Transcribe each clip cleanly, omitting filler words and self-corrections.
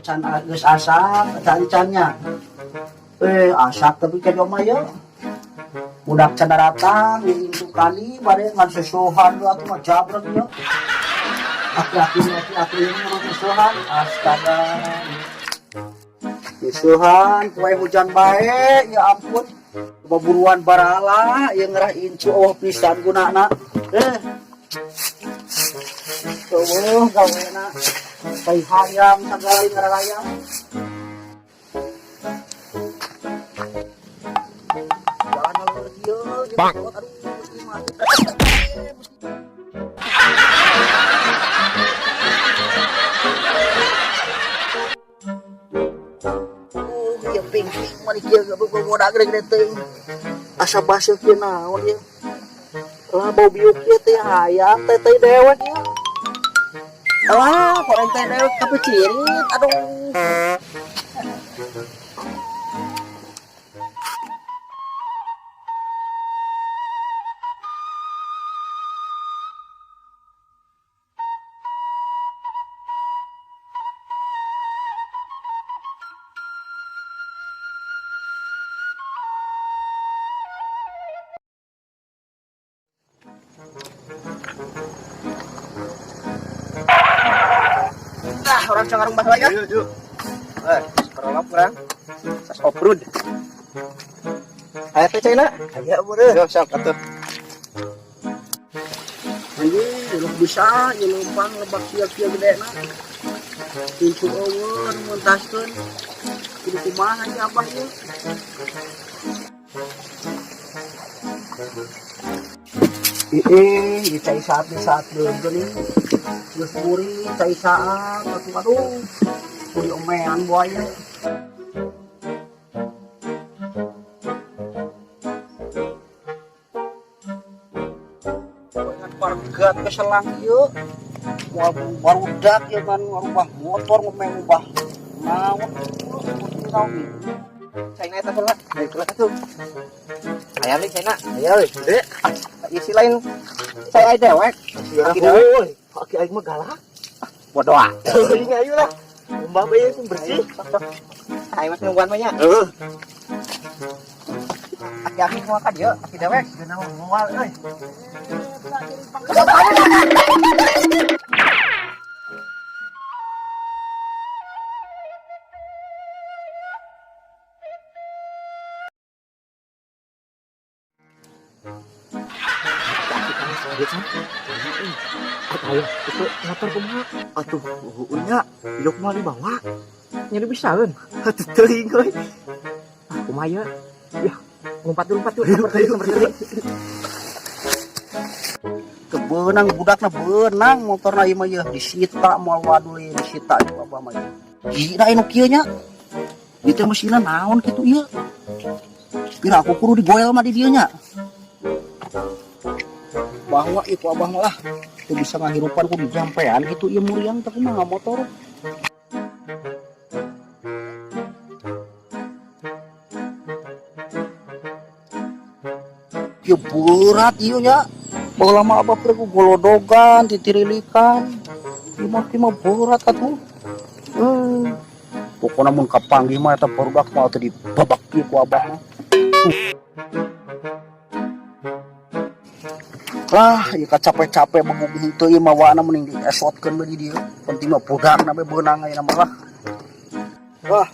Can geus asak, can-cannya. Asak tapi ka joma ye. Budak can daratang, intu kali bare ngan sesuhan atuh mah jabrek ye. Aki-aki aki-aki ini mah sesuhan, astaga. Sesuhan, poe hujan bae, ya ampun. Baburuan barala, ieu ngerah incu eueuh pisan gunana. Eueuh gawena. Tai hayam sagala ngarayam. Jalan alur kieu, Bang. aduh, mesti mah. Ya ping-ping mani kieu bodak gede-gede teuing. Asa baseuh kieu naon ieu? Lah bau biuk kieu teh hayam teh teh dewek ieu. Lah, koreng teh dewek tapi cirit aduh. Ah, orang cangarung bah lagi. Yuk, yuk. Perolap kurang. Sas off-road. Aya teh China? Aya meureun. Yo, sok atuh. Anjing, jeluk bisa, ieu leumpang lebak sia-sia gedena. Incu eueuh nu mentaskeun. Kudu kumaha ieu abah ieu? Ih, ieu cai saat di saat deui geuning. Geus gurih cai saat atuh aduh. Kudu omean buaya. Pargat ke selang ieu. Moal barudak ieu kan ngarubah motor ngomeh ngubah naon kudu naon ieu. China eta heula. Dari heula atuh. Aya li China. Aya we, gede. Ah, isi lain saya aya dewek. Aki dewek. Aki aing mah galak. Bodoh ah. Teuing ayu lah. Umbah bae pun bersih. Aing mah nungguan mah nya. Heeh. Aki-aki kumaha ka dieu, aki dewek. Geuna moal euy. Ayo, itu motor kumaha? Atuh, heueuh nya, ilok mah dibawa. Nyari bisaeun. Atuh teuing euy. Ah, kumaha ieu? Ya, lompat dulu, lompat dulu. Samper deui, samper deui. Kebenang budakna beunang motorna ieu mah ieu disita moal wadul ieu disita ieu abah mah ieu. Gila anu kieu nya. Ieu teh mesinna naon kitu ieu? Pira aku kudu digoel mah di dieu nya. Bahwa itu abah mah lah teu bisa ngahirupan kudu dijampean kitu ieu muriang teh kumaha motor. Ieu berat ieu nya. Baheula mah abah teh ku golodogan, titirilikan. Ieu mah kieu mah berat atuh. Pokona mun kapanggih mah eta barudak mah teu dibabak ieu ku abah mah. Lah, ieu kacape-cape benguk henteu ieu mah wana mending diesotkeun we di dieu. Penting mah budakna we beunang ayeuna mah lah. Wah,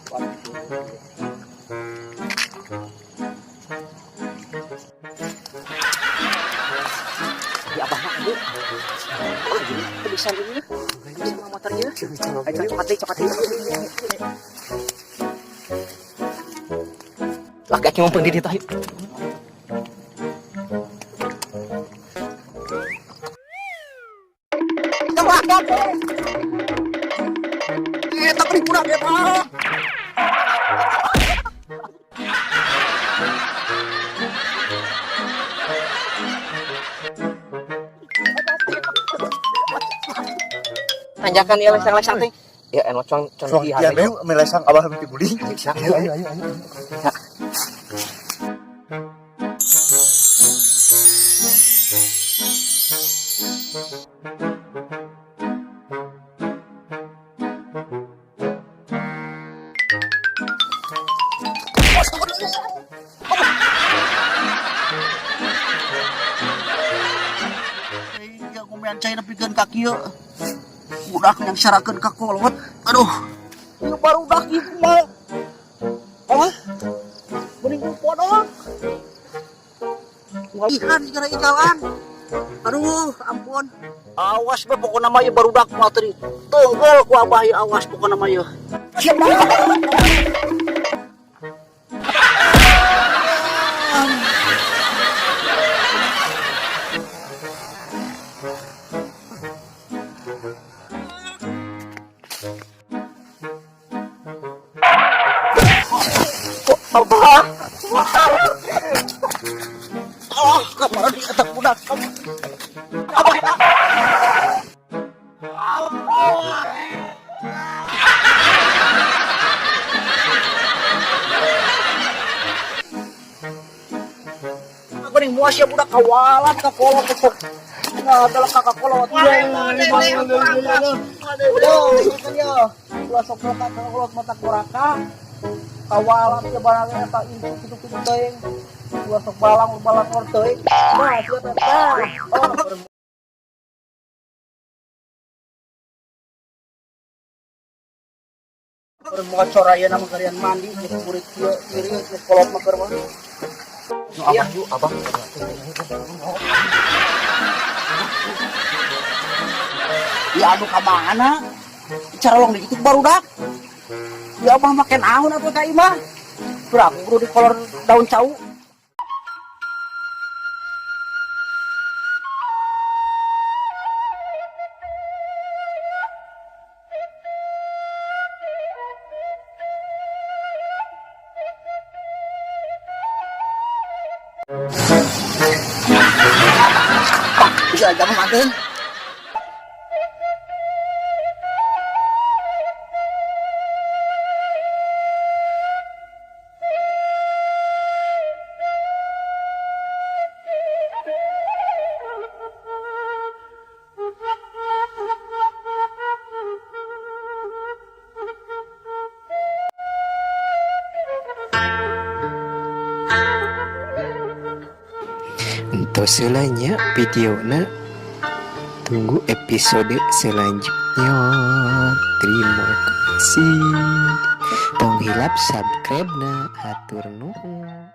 Di abah mah ieu. Oh, jadi teu bisa ini. Bisa mah motor ieu. Ayo cepat deui, cepat deui. Lah, kaki ngumpul di ditu ayo. Eta beri budak eta. Tanjakan ieu lesang-lesang teh. Ya eno cuang cuang Cuang di kian hati. we melesang abah mimpi guling. Ayo, Ayo ayo ayo. Ya. Ngeunaan cai nepikeun ka kieu. Budak nyangsarakeun ka kolot. Aduh. Ieu barudak ieu kumaha? Oh. Mending podok. Ikan kira ikalan. Aduh, ampun. Awas be pokona mah ieu barudak mah tadi. Tunggul ku abah ieu, awas pokona mah ieu. Siap. Abah. Ah, kemarin di atas budak. Abah. Aku nih muas ya budak kawalan ka kolot sok. Nah, adalah kakak kolot. Oh, ya. Ulah sok kakak kolot mata kuraka. Kawalan ya barang eta intu kitu-kitu teuing. Ulah sok balang balang teuing. Nah, sia teh. Oh, bocor ayeuna mah kalian mandi geus kurit kieu kiri geus kolot mah keur mah. Nu abah yuk, abah. Ya aduh ka mana? Cara long digitu barudak. Ya abah make naon atuh ka imah? Berapa kudu di kolor daun cau. Bisa aja mah manteun. Entos heula nya videona, tunggu episode selanjutnya. Terima kasih, tong hilap subscribe na, hatur nuhun.